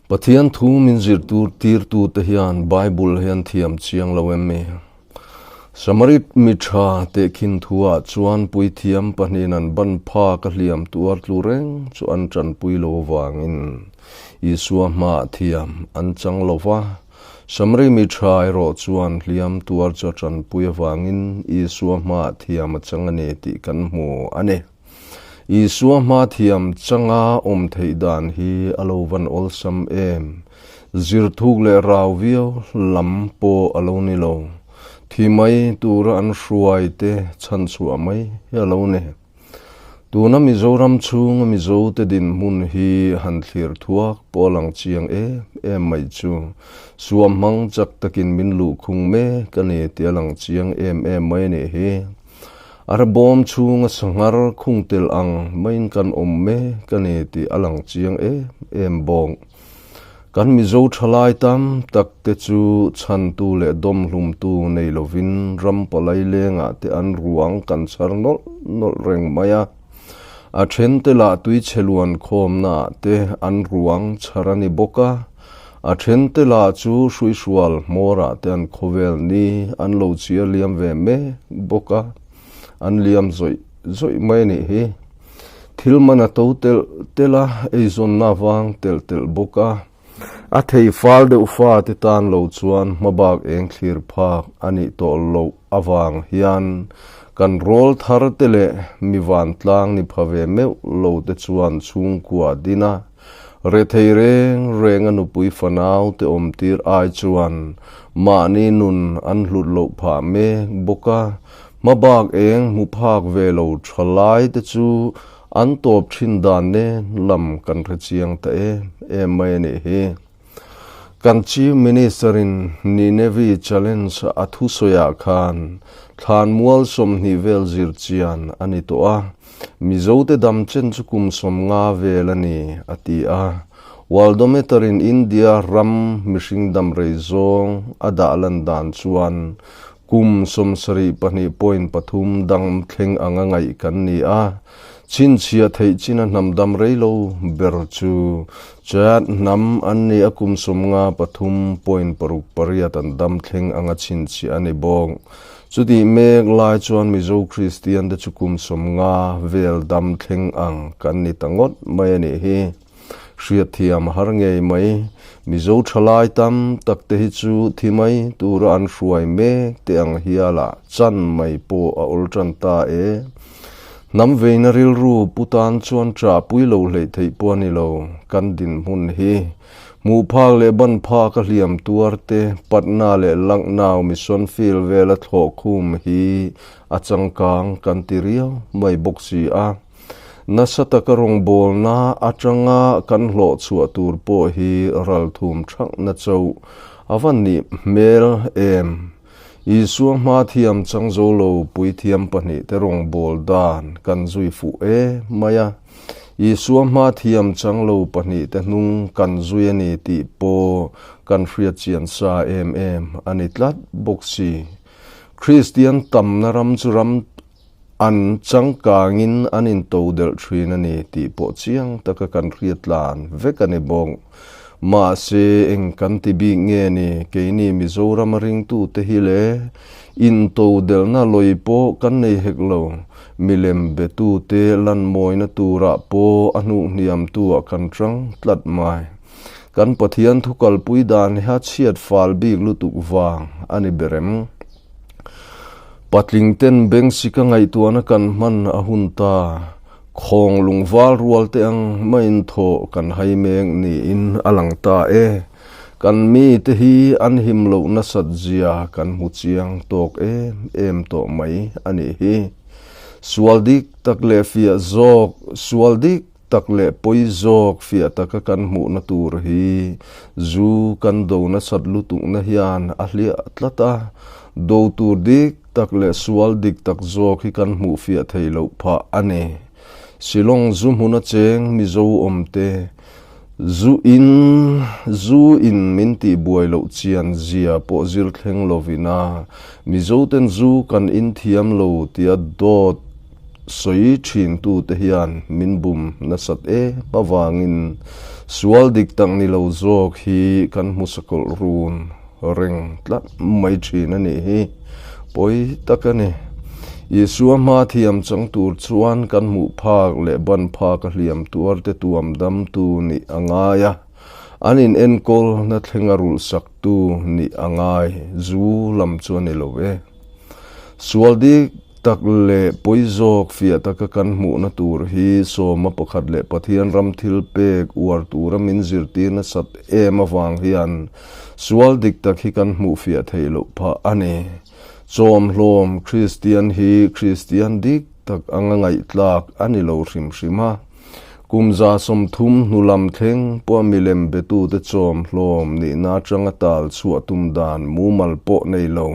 Pathian thu min zirtur tirtu te hian Bible hi an thiam chiang lo em mi? Samarit mi tha tehkhin thuah chuan puithiam pahnihin an ban phak a hliam tuar tlu reng chu an tanpui lo vangin Isua hmaah thiam an chang lo va. Samari mi tha erawh chuan hliam tuar chu a tanpui avangin Isua hmaah thiam a chang a ni tih kan hmu a ni. Isua hma thiam changa awm theih dan hi a lo van awlsam em? Zirthuk leh rau viau lam pawh a lo ni lo. Thi mai tura an hruai te chhan chhuah mai hi a lo ni. Tuna Mizoram chhunga Mizote dinhmun hi han thlir thuak pawh a lang chiang em em mai chu. Suam hmang chak takin min luhkhung mek a ni tih a lang chiang em em mai a nih hi. A bawm chhunga sanghar khung tel ang maiin kan awm mek a ni tih a lang chiang em em bawk. Kan Mizo thalai tam tak te chu chhantu leh dawmhlumtu nei lovin ram palai lengah te an ruang kan chhar nawlh nawlh reng mai a. A then te lah tuichhe luan khawmnaah te an ruang chhar a ni bawk a. A then te lah chu hruihrual hmawrah te an khawvel ni an lo chhiar liam ve mek bawk a, an liam zawih zawih mai a nih hi. Thil man a to telh telh a, eizawnna vang telh telh bawk a. A thei fal deuh fa te tan lo chuan hmabak eng thlir phak a nih tawh loh avang hian kan rawl thar te leh mi vantlang ni pha ve meuh lo te chuan chhungkua din a, Rethei reng reng a nupui fanau te awm tir ai chuan mahni nun an hlut loh phah mek bawk a, hmabak eng hmu phak ve lo tha lai te chu an tawp thin dan nen lam kan hre chiang ta em em mai a nih hi. Kan Chief Minister in Nineveh Challenge a thusawiah khan thlanmual 20 vel zir chian a ni tawh a, Mizote dam chen chu kum 50 vel a ni, a ti a. Worldometer in India ram mihring dam rei zawng a dah lan dan chuan kum 72.3 dang thleng anga ngaih kan ni a. Chhinchhiah theih china hnam dam rei lo ber chu Chad hnam an ni a kum 53.68 an dam thleng anga chhinchhiah a ni bawk. Chutih mek lai chuan Mizo Kristian te chu kum 50 vel dam thleng ang kan ni ta ngawt mai a nih hi. Hriatthiam a har ngei mai. Mizo thalai tam tak te hi chu thi mai tura an hruai mek te ang hialah chan mai pawh a awl tan ta e. Hnam veina rilru pu tan chuan ṭahpui lo hleih theih pawh a ni lo. Kan dinhmun hi hmuh phak leh ban phak a hliam tuar te, Patna leh Lucknow mission field vela thlawh khum hi a changkang kan ti riau mai bawk si a. Nasa taka rawngbawlna atanga kan hlawh chhuah tur pawh hi ralthum thakna chauh a va nih hmel em? Isua hma thiam chang zo lo puithiam pahnihte rawngbâwl dan kan zui fuh e mai a. Isua hma thiam chang lo pahnihte hnung kan zui a ni tih pawh kan hriat chian sa em em a ni tlat bawk si. Kristian tamna ram chu ram An changkangin an intodelh thin a ni tih pawh chiang taka kan hriat tlan vek a ni bawk. Mahse, eng kan ti bik nge ni, keini Mizoram a ringtute hi le intodelhna lawi pawh kan nei hek lo. Milem betute lanmawina turah pawh a hnuh hniamtu-ah kan tang tlat mai. Kan Pathian thu kalpui dan hi a chhiat fal bik lutuk vang a ni ber em? Patling ten beng sika ngaihtuahna kan hman a hun ta. Khawng lungval rual te ang maiin thaw kan hai mek niin a lang ta e. Kan mite hi an him loh nasat zia kan hmu chiang tawk em em tawh mai a nih hi. Sual dik tak leh fiah zawk, sual dik tak leh pawi zawk fiah taka kan hmuhna tur hi zu kan do nasat lutukna hian a hliah tlat a, do tur dik tak leh sual dik tak zawk hi kan hmuh fiah thei loh phah a ni. Shillong zu hmuna cheng Mizo awmte zu in zu in min tihbuai loh chian zia pawh zir thleng lovin a, Mizoten zu kan in thiam lo tia dawt Sawi thin tute hian min bum nasat em avangin Sual dik tak ni lo zawk hi kan hmu sakawlh run reng tlat mai thin a nih hi. Pawi tak a ni. Isua hma thiam chang tur chuan kan hmuh phak leh ban phak a hliam tuar te tuam dam tu nih a ngai a. An in enkawl na thleng a rulh sak tu nih a ngai zu lam chu a ni lo e. Sual dik tak leh pawi zawk fiah taka kan hmuhna tur hi sawma pakhat leh Pathian ram thil pek uar tura min zirtir nasat em avang hian sual dik tak hi kan hmuh fiah theih loh phah a ni. Chawmhlawm Kristian hi Kristian dik tak anga ngaihtlak a ni lo hrim hrim a. Kum 30 hnu lam thleng pawh milem betute chawmhlawm nihna atanga tal chhuah tum dan mumal pawh nei lo.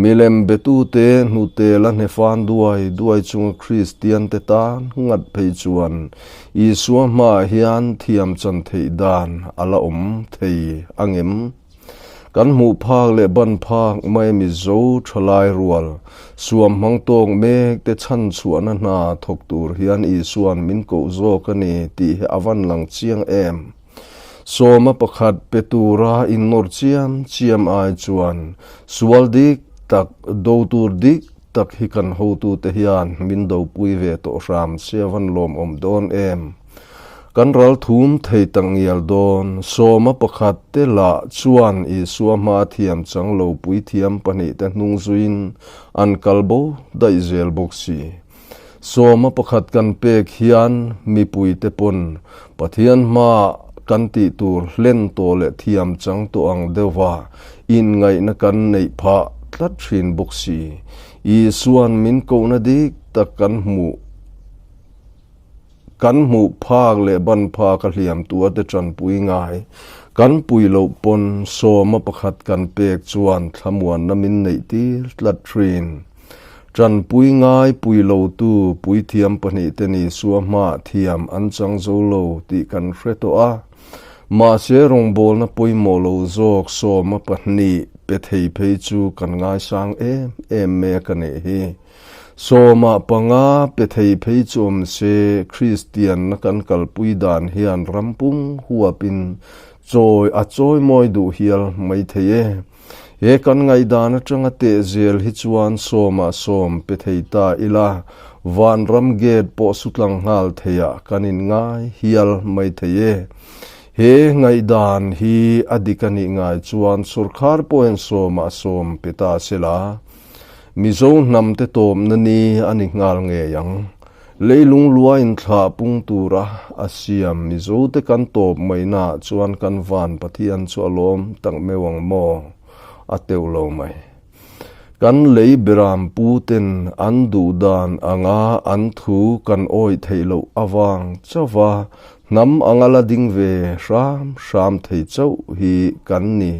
Milem betute hnute la hnefan duai duai chunga Kristiante tan ngat phei chuan Isua hmaah hian thiam chan theih dan a la awm thei angem? Kan hmuh phak leh ban phak mai Mizo thalai rual suam hmang tawk mek te chhan chhuahna hna thawk tur hian Isua'n min koh zawk a ni tih hi a van lang chiang em. Sawma pakhat pe tura innawr chiam chiam ai chuan sual dik tak, do tur dik tak hi kan hotute hian min dopui ve tawh hram se a van lawmawm dawn em. Kan ral thum thei tak ngial dawn. Sawma pakhat te lah chuan Isua hma thiam chang lo puithiam pahnih te hnung zuiin an kal bo daih zel bawk si. Sawma pakhat kan pek hian mipui te pawn Pathian hma kan tih tur hlen tawh leh thiam chang tawh ang deuhva inngaihna kan neih phah tlat thin bawk si. Isua'n min kohna dik tak kan hmuh. Kan hmuh phak leh ban phak a hliam tua te tanpui ngai. Kan pui loh pawn sawma pakhat kan pek chuan thlamuanna min neih tir tlat thin. Tanpui ngai pui lo tu puithiam pahnih te ni sua hma thiam an chang zo lo tih kan hre tawh a. Mahse rawngbawlna pawimawh lo zawk sawma pahnih pe thei phei chu kan ngaisang em em mek a nih hi. Sawmah panga pe thei phei chu awm se, Kristianna kan kalpui dan hian rampum huapin chawi a chawimawi duh hial mai thei e. He kan ngaihdan atanga teh zel hi chuan sawmah sawm pe thei ta ila, vanram gate pawh sutlang nghal theiah kan inngai hial mai thei e. He ngaihdan hi a dik a nih ngai chuan sorkar pawhin sawmah sawm pe ta sela, Mizo hnam te tawpna ni a ni nghal ngei ang. Leilung lua inthlah pung tura a siam Mizo te kan tawp mai naah chuan kan van Pathian chu a lawm tak meuh ang maw? A teuh lo mai. Kan lei beram pu ten an duh dan anga an thu kan awih theih loh avang chauha hnam anga la ding ve hram hram thei chauh hi kan ni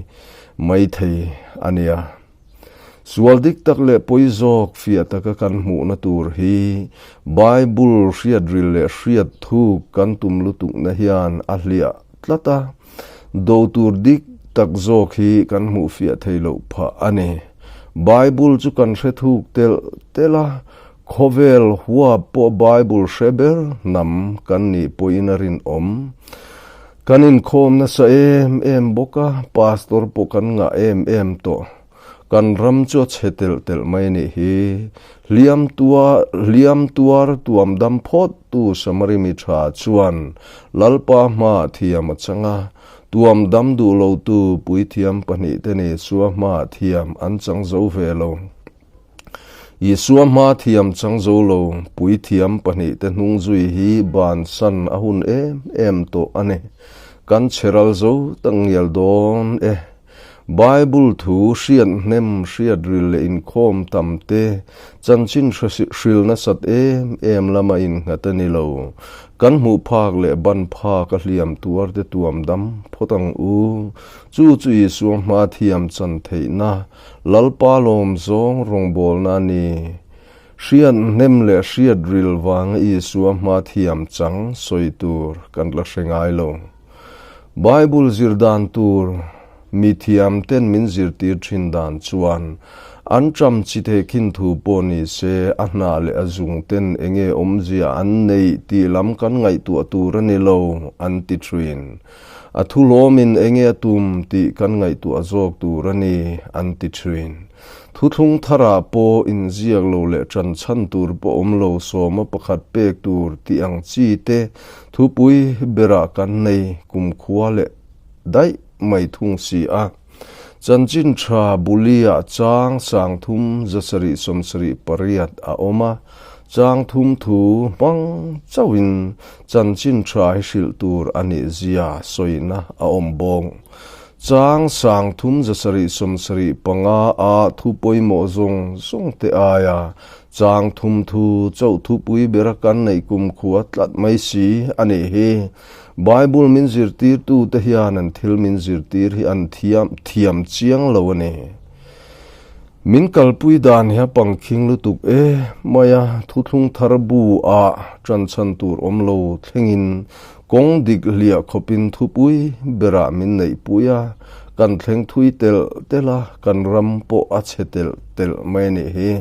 maithei a nia. Sual dik tak leh pawi zawk fiah taka kan hmuhna tur hi Bible hriat ril leh hriat thuk kan tum lutukna hian a hliah tlat a, do tur dik tak zawk hi kan hmuh fiah thei loh phah a ni. Bible chu kan hre thuk telh telh a, khawvel huap pawh Bible hre ber hnam kan nih pawhin a rinawm. Kan inkhawm nasa em em bawk a, pastor pawh kan ngah em em tawh. Kan ram chu a chhe telh telh mai nih hi. Hliam tua hliam tuar tuam dam phawt tu Samari mi tha chuan Lalpa hmaah thiam a chang a, tuam dam duh lo tu puithiam pahnih te ni chua hmaah thiam an chang zo ve lo. Isua hma thiam chang zo lo, puithiam pahnih te hnung zui hi bansan a hun em em tawh a ni. Kan chhe ral zo tak ngial dawn e. Bible thu hriat hnem hriat ril leh inkhawm tam te chanchin hril nasat em em lama innghat a ni lo. Kan hmuh phak leh ban phak a hliam tuar te tuam dam phawt ang u. Chu chu Isua hma thiam chan theihna Lalpa lawm zawng rawngbawlna a ni. Hriat hnem leh hriat ril vanga Isua hma thiam chang sawi tur kan la hre ngai lo. Bible zir dan tur mi thiam ten min zirtir thin dan chuan Anṭam chi tehkhin thu pawh ni se, a hnah leh a zung ten enge awmzia an neih tih lam kan ngaihtuah tur a ni lo, an ti ṭhin. A thu hlawmin enge a tum tih kan ngaihtuah zawk tur a ni, an ti ṭhin. Thuthlung tharah pawh inziak lo leh ṭan chhan tur pawh awm lo sawma pakhat pek tur tih ang chi te thupui berah kan nei kumkhua leh daih mai thung si a. Chanchin ṭha Bulia chang 37 78 a awm a, chang thum thu hmang chauhin chanchin ṭha hi hrilh tur a nih zia sawina a awm bawk. Chang 37 75 a thu pawimawh zawng zawng te aia chang thum thu chauh thupui bera kan neih kumkhua tlat mai si a nih hi. Bible min zirtirtute hian an thil min zirtir hi an thiam thiam chiang lo a ni. Min kalpui dan hi a pangkhing lutuk e mai a, thuthlung thar bu ah ṭanchhan tur awm lo thlengin kawng dik hliah khawpin thupui berah min neihpui a, kan thleng thui telh telh a, kan ram pawh a chhe telh telh mai a nih hi.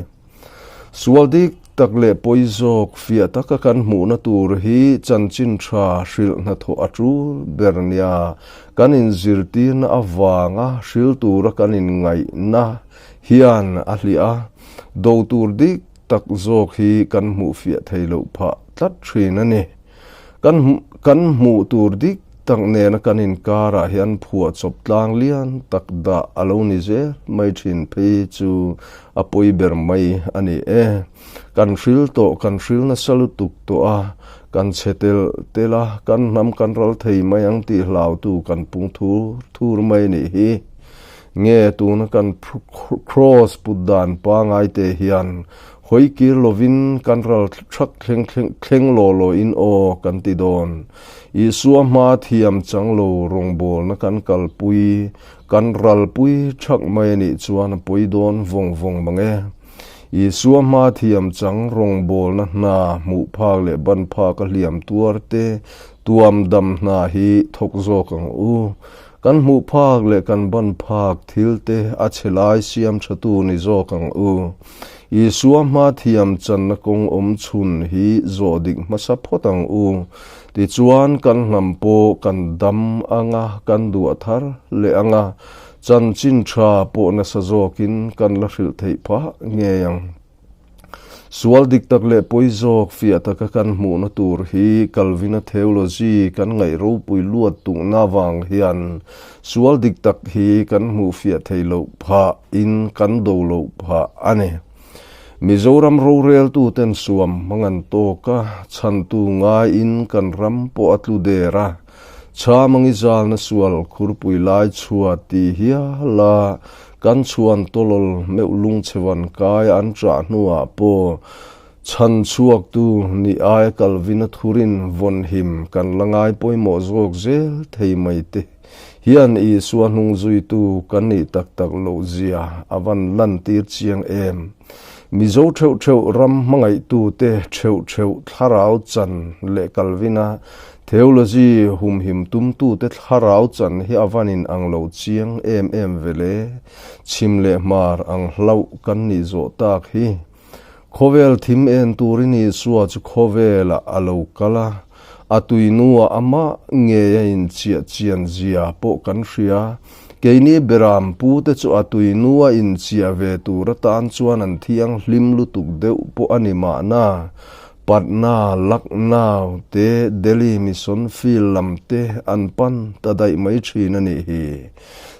Sual dik tak leh pawi zawk fiah taka kan hmuhna tur hi chanchin tha hrilh hnathawh a tul ber nia. Kan inzirtirna avanga hril tura kan inngaihna hian a hliah a, do tur dik tak zawk hi kan hmuh fiah thei loh phah tlat thin a ni. Kan kan hmuh tur dik tak nena kan inkarah hian phuahchawp tlang lian tak dah a lo ni zel mai thin phei chu a pawi ber mai a ni e. Kan hril tawh, kan hril nasa lutuk tawh a, kan chhe tel tel a, kan hnam kan ral thei mai ang tih hlautu kan pung thur thur mai a nih hi. Nge tuna kan Kraws put dan pangai te hian hawi kir lovin kan ral thak thleng thleng thleng law law in aw kan ti dawn. Isua hma thiam chang lo rawngbawlna kan kalpui, kan ralpui thak mai a nih chuan a pawi dawn vawng vawng mang e. Isua hma thiam chang rawngbawlna hna hmuh phak leh ban phak a hliam tuar te tuam dam hna hi thawk zawk ang u. Kan hmuh phak leh kan ban phak thil te a chhe lai siam thatu ni zawk ang u. Isua hma thiam channa kawng awm chhun hi zawh dik hmasa phawt ang u. Tichuan kan hnam pawh kan dam anga kan duah thar leh anga chanchin tha pawh nasa zawkin kan la hrilh theih phah ngei ang. Sual dik tak leh pawi zawk fiah taka kan hmuhna tur hi Calvin-a theology kan ngaih ropui luat tukna avang hian sual dik tak hi kan hmuh fiah thei loh phah in kan do loh phah a ni. Mizoram roreltuten suam hmang an tawk a, chhantu ngaiin kan ram pawh a tlu der a, Chhamangi zalna sual khurpui lai chhuat ti hial a Kan chhuan tawlawl meuh lungchhevan kai an chah hnuah pawh chhan chhuaktu ni aia Calvin-a thurin vawn him kan la ngai pawimawh zawk zel thei mai te hian Isua hnung zuitu kan nih tak tak loh zia a van lantir chiang em. Mizo theuh theuh ram hmangaihtute theuh theuh thlarau chan leh Calvin-a Theology humhim tumtute thlarau chan hi a van in ang lo chiang em em ve le. Chhim leh hmar ang hlauh kan nih zawh tak hi. Khawvel thim en turin Isua chu khawvelah a lo kal a, a tuinuah amah ngei a inchiah chian zia pawh kan hria. Keini Beram pute chu a tuinua inchiah ve tur atan chuan an thianghlim lutuk deuh pawh a ni mahna. Patna, Lucknow te, Delhi Mission Field lam te an pan ta daih mai thin a nih hi.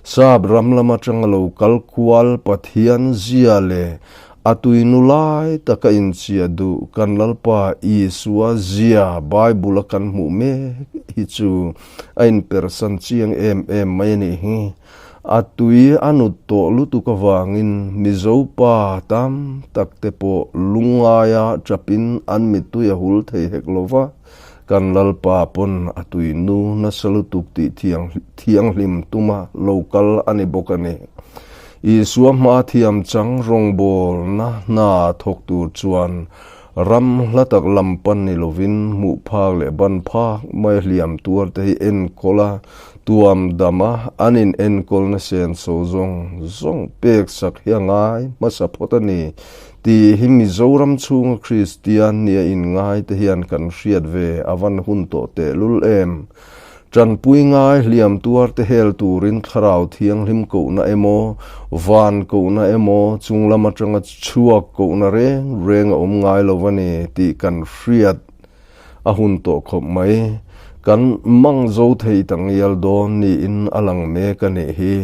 Sap ram lam atanga lo kal kual Pathian zia leh a tuinu lai taka inchiah duh kan Lalpa Isua zia Bible a kan hmuh mek hi chu a inpersan chiang em em mai a nih hi. A tui a nut tawh lutuk avangin Mizo pa tam tak te pawh lungngaia chapin an mittui a hul thei hek lo va, kan Lalpa pawn a tui nu nasa lutuk tih thianghlim tuma lo kal a ni bawk a ni. Isua hma thiam chang rawngbawlna hna thawk tur chuan. Ram hla tak lam pan ni lovin hmuh phak leh ban phak mai hliam tuar te hi enkawl a, tuam dam a, an in enkawlna senso zawng zawng pek sak hi a ngai hmasa phawt a ni tih hi Mizoram chhunga Kristian nia inngai te hian kan hriat ve a van hun tawh tehlul em? Tanpui ngai hliam tuar te hel turin Thlarau Thianghlim kohna emaw, van kohna emaw, chunglam atanga chhuak kohna reng reng a awm ngai lo a ni tih kan hriat a hun tawh khawp mai. Kan mang zo thei ta ngial dawn niin a lang mek a nih hi.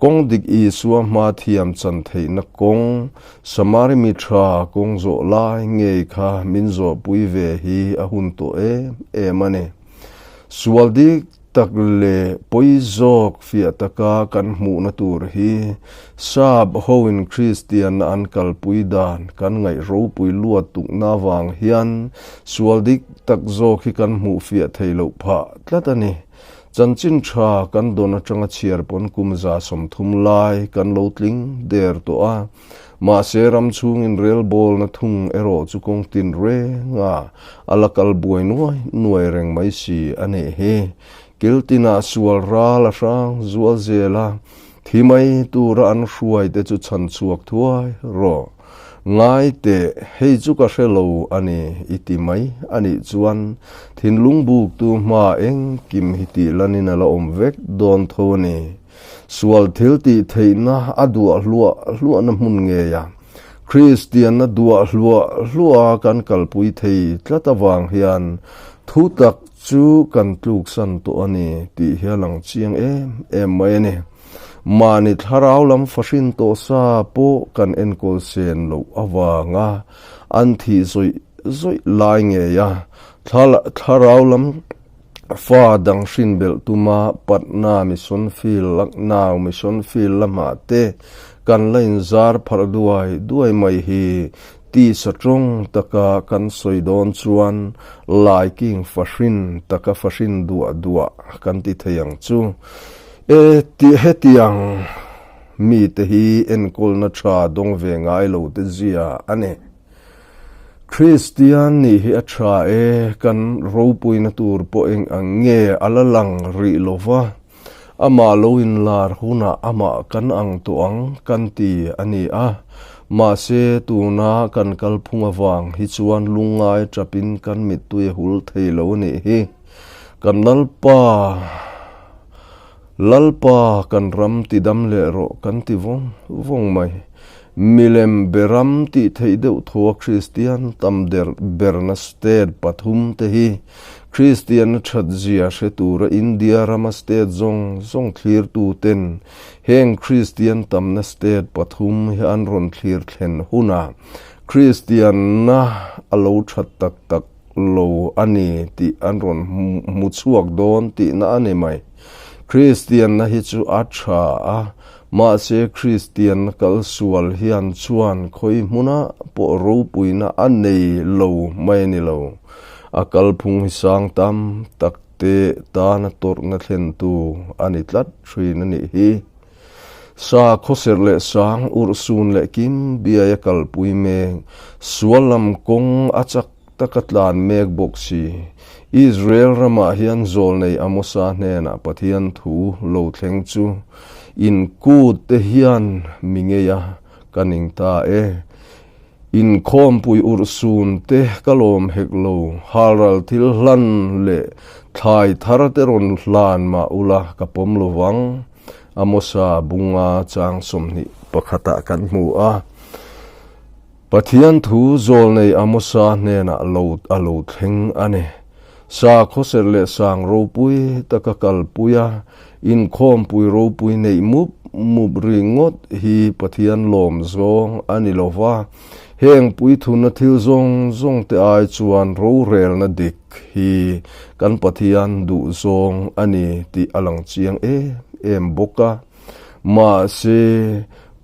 Kawng dik Isua hma thiam chan theihna kawng, Samari mi tha kawng zawh lai ngei kha min zawhpui ve hi a hun tawh em em a ni. Sual dik tak leh pawi zawk fiah taka kan hmuhna tur hi Sap hoin Kristianna an kalpui dan kan ngaih ropui luat tukna avang hian sual dik tak zawk hi kan hmuh fiah thei loh phah tlat a ni. Chanchin tha kan dawn atanga chhiar pawn kum 130 lai kan lo tling der tawh a. Mahse ram chhungin rel bawlna thung erawh chu kawng tin renga a la kal buai nuai nuai reng mai si a nih hi. Kil tinah sual ral a hrang zual zel a, thi mai tura an hruai te chu chhan chhuak thuai rawh. Ngai teh, hei chu ka hre lo a ni i ti mai a nih chuan thinlung buktu hma engkim hi tih lanin a la awm vek dawn tho a ni. Sual thil tih theihna a duah hluah hluahna hmun ngei a, Kristianna duah hluah hluah kan kalpui thei tlat avang hian thu tak chu kan tluksan tawh a ni tih hi a lang chiang em em mai a ni. Mahni thlarau lam fahrin tawh sa pawh kan enkawl sen loh avanga an thih zawih zawih lai ngei a, thlarau lam Fa dang hrin belh tuma Patna Mission Field, Lucknow Mission Field lamah te kan la inzar pharh duai duai mai hi tisa tawng taka kan sawi dawn chuan laiking fahrin taka fahrin duah duah kan ti thei ang chu. E ti hetiang mite hi enkawlna tha dawng ve ngai lo te zia a ni. Kristian nih hi a tha e, kan ropuina tur pawh eng ang nge a la lang rih lo va, amah lo inlar hunah amah kan ang tawh ang kan ti a ni a, mahse tuna kan kalphung avang hi chuan lungngai tapin kan mittui a hul thei lo a nih hi. Kan Lalpa, Lalpa kan ram tidam leh rawh kan ti vawng vawng mai. Milem beram tih theih deuh thua Kristian tam der berna state pathum te hi Kristianna that zia hre tura India rama state zawng zawng thlirtu ten heng Kristian tamna state pathum hi an rawn thlir thlen hunah Kristianna a lo that tak tak lo a ni tih an rawn hmu chhuak dawn tihna a ni mai. Kristianna hi chu a tha a, Mahse Kristian kal sual hian chuan khawi hmuna pawh ropuina a nei lo mai a ni lo. A kalphung hi sang tam tak te tana tawrhna thlentu a ni tlat thin a nih hi. Sa khawserh leh sang urhsun leh kim biai a kalpui mek, sual lam kawng a chak taka tlan mek bawk si. Israel ramah hian zawlnei Amosa hnenah Pathian thu lo thleng chu in kut te hian mi ngei a, ka ning ta e. Inkhawmpui urhsun te ka lawm hek lo, halral thil hlan leh thlai thar te rawn hlan mah ula ka pawm lo vang. Amosa bunga chang 21 ah kan hmu a. Pathian thu zawlnei Amosa hnenah lo a lo thleng a ni. Sa khawserh leh sang ropui taka kalpui a, inkhawmpui ropui neih mup mup ringawt hi Pathian lawm zawng a ni lo va. Heng puithuna thil zawng zawng te ai chuan rorelna dik hi kan Pathian duh zawng a ni tih a lang chiang em em bawk a. Mahse,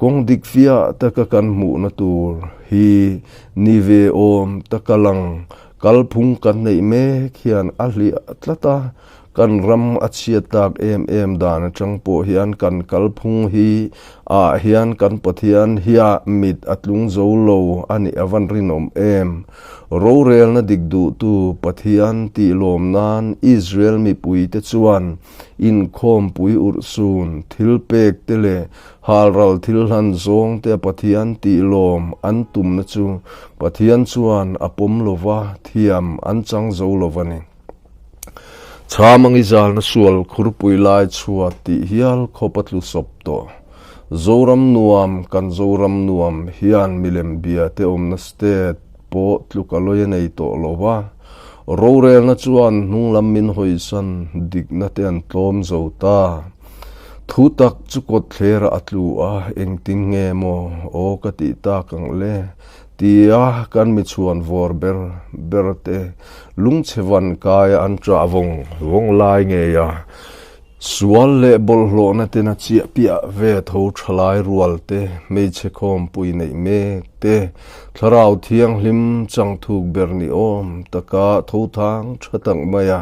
kawng dik fiah taka kan hmuhna tur hi ni ve awm taka lang kalphung kan neih mek hian a hliah tlat a, Kan ram a chhiat tak em em dan atang pawh hian kan kalphung hi ah hian kan Pathian hia mit a tlung zo lo a nih a van rinawm em. Rorelna dik duhtu Pathian tih lawm nan Israel mipuite chuan inkhawmpui urhsun thil pek te leh halral thil hlan zawng te a Pathian tih lawm an tumna chu Pathian chuan a pawm lova thiam an chang zo lova ni. Chhamang i zalna sual khurpui lai chhuat tih hial khawp a tlu sawp tawh. Zoram nuam, kan Zoram nuam hian milem bia te awmna state pawh tluk a lawi a nei tawh lo va. Rorelna chuan hnunglam min hawisan dikna te an tlawm zo ta. Thu tak chu kawt thlerah a tlu a, engtin nge maw aw ka tih tak ang le? Tia kan mi chhuan vawr ber ber te lungchhe van kaia an ṭah vawng vawng lai ngei a, sual leh bawlhhlawhna ten a chiah piah ve tho ṭhalai rual te, hmeichhe khawmpui neih mek te, thlarau thianghlim changthuk ber ni awm taka tho thang ṭha tak maia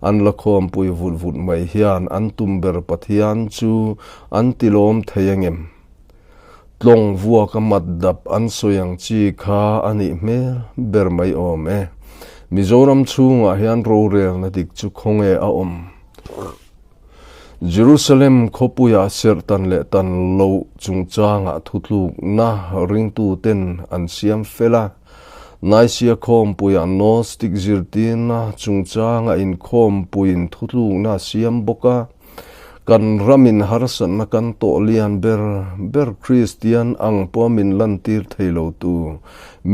an la khawmpui vut vut mai hian an tum ber Pathian chu an tilawm thei angem? Tlawng vuaka mat dap an sawi ang chi kha a nih hmel ber mai awm e. Mizoram chhungah hian rorelna dik chu khawnge a awm? Jerusalem khawpuiah serh tan leh tan loh chungchangah thutlukna ringtuten an siam fel a. Nicaea khawmpuiah Gnostic zirtirna chungchanga inkhawmpuiin thutlukna a siam bawk a. Kan ramin harsatna kan tawh lian ber ber Kristian ang pawh min lantir thei lo tu,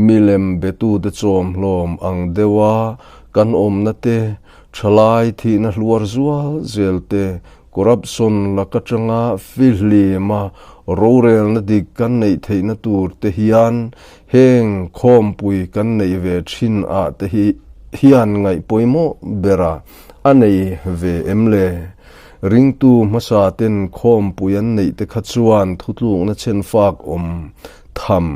milem betute chawmhlawm ang deuha kan awmna te, thalai thihna hluar zual zel te, corruption lak atanga fihlima rorelna dik kan neih theihna tur te hian heng khawmpui kan neih ve thin ah te hi hian ngaih pawimawh bera A nei ve em le? Ringtu hmasa ten khawmpui an neih te kha chuan thutlukna chhen fak awm tham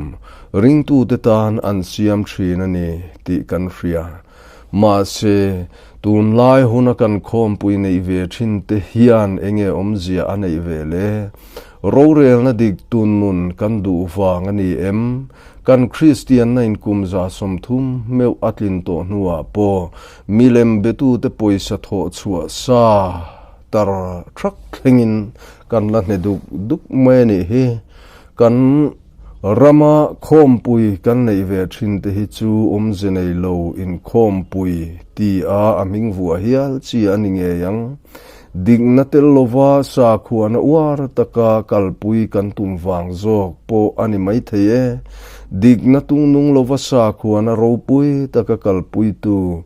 ringtute tan an siam thin a ni tih kan hria. Mahse, tunlai huna kan khawmpui neih ve thin te hian enge awmzia a neih ve le? Rorelna dik tun nun kan duh vang a ni em? Kan Kristianna in kum 30 meuh a tlin tawh hnuah pawh milem betute pawisa thawh chhuah sa tar thak thlengin kan la hne duk duk mai a nih hi. Kan rama khawmpui kan neih ve thin te hi chu awmze nei lo inkhawmpui ti a a hming vuah hial chi a ni ngei ang. Dikna tel lova sakhuana uar taka kalpui kan tum vang zawk pawh a ni maithei e. Dikna tungnung lova sakhuana ropui taka kalpuitu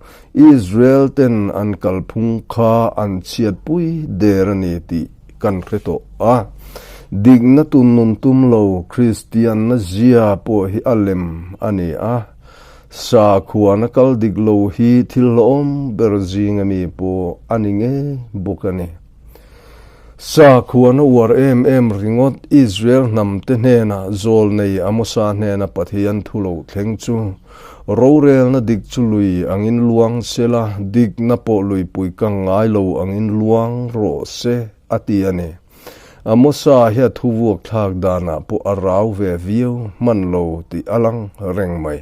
Israel ten an kalphung kha an chhiatpui der a ni tih kan hre tawh a. Dikna tunnun tum lo Kristianna zia pawh hi a lem a ni a. Sakhuana kal dik lo hi thil hlawm ber zinga mi pawh a ni ngei bawk a ni. Sakhuana uar em em ringawt Israel hnamte hnenah zawlnei Amosa hnena Pathian thu lo thleng chu rorelna dik chu lui angin luang sela, dikna pawh luipui kang ngai lo angin luang rawh se a ti a ni. Amosa hi a thu vuak thlak danah pawh a rau ve viau hman lo tih a lang reng mai.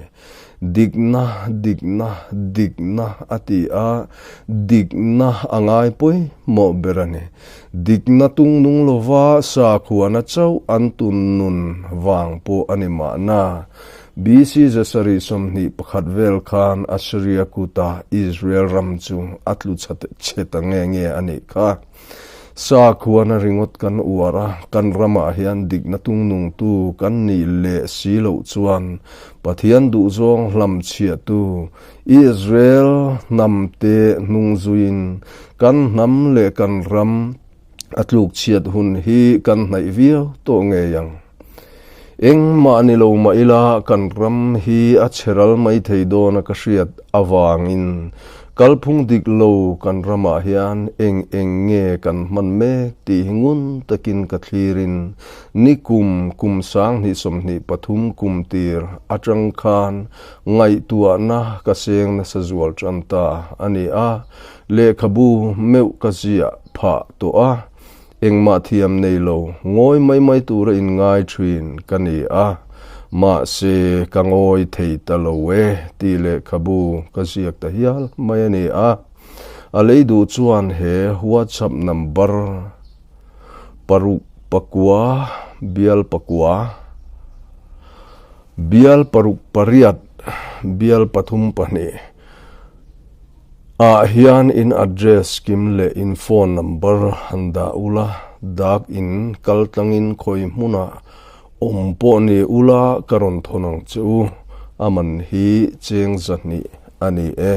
Dikna, dikna, dikna a ti a, dikna a ngai pawimawh ber a ni. Dikna tungnung lova sakhuana chauh an tun nun vang pawh a ni mahna. BC 721 vel khan Assyria kuta Israel ram chu a tlu chhe ta nge nge a nih kha. Sakhuana ringawt kan uar a, kan ramah hian dikna tungnungtu kan nih leh si loh chuan Pathian duhzawng hlamchhiahtu Israel hnamte hnung zuiin kan hnam leh kan ram a tlukchhiat hun hi kan hnaih viau tawh ngei ang. Engmah ni lo mah ila kan ram hi a chhe ral mai thei dawn a ka hriat avangin. Kalphung dik lo kan ramah hian eng eng nge kan hman mek tih hi ngun takin ka thlirin nikum kum 2023 kum tir atang khan ngaihtuahna ka seng nasa zual tan ta a ni a, lehkhabu meuh ka ziah phah tawh a, engmah thiam nei lo ngawi mai mai tura inngai thin ka ni a, mahse ka ngawi thei ta lo e tih lehkhabu ka ziak ta hial mai a ni a, a lei duh chuan he WhatsApp number paruk pakua bial pakua bial paruk pariat bial pathum pahnih ah hian in address kim leh in phone number han dah ula, dak in kal tlangin khawi hmunah awm pawh ni ula ka rawn thawn ang che u, a man hi cheng zahnih a ni e.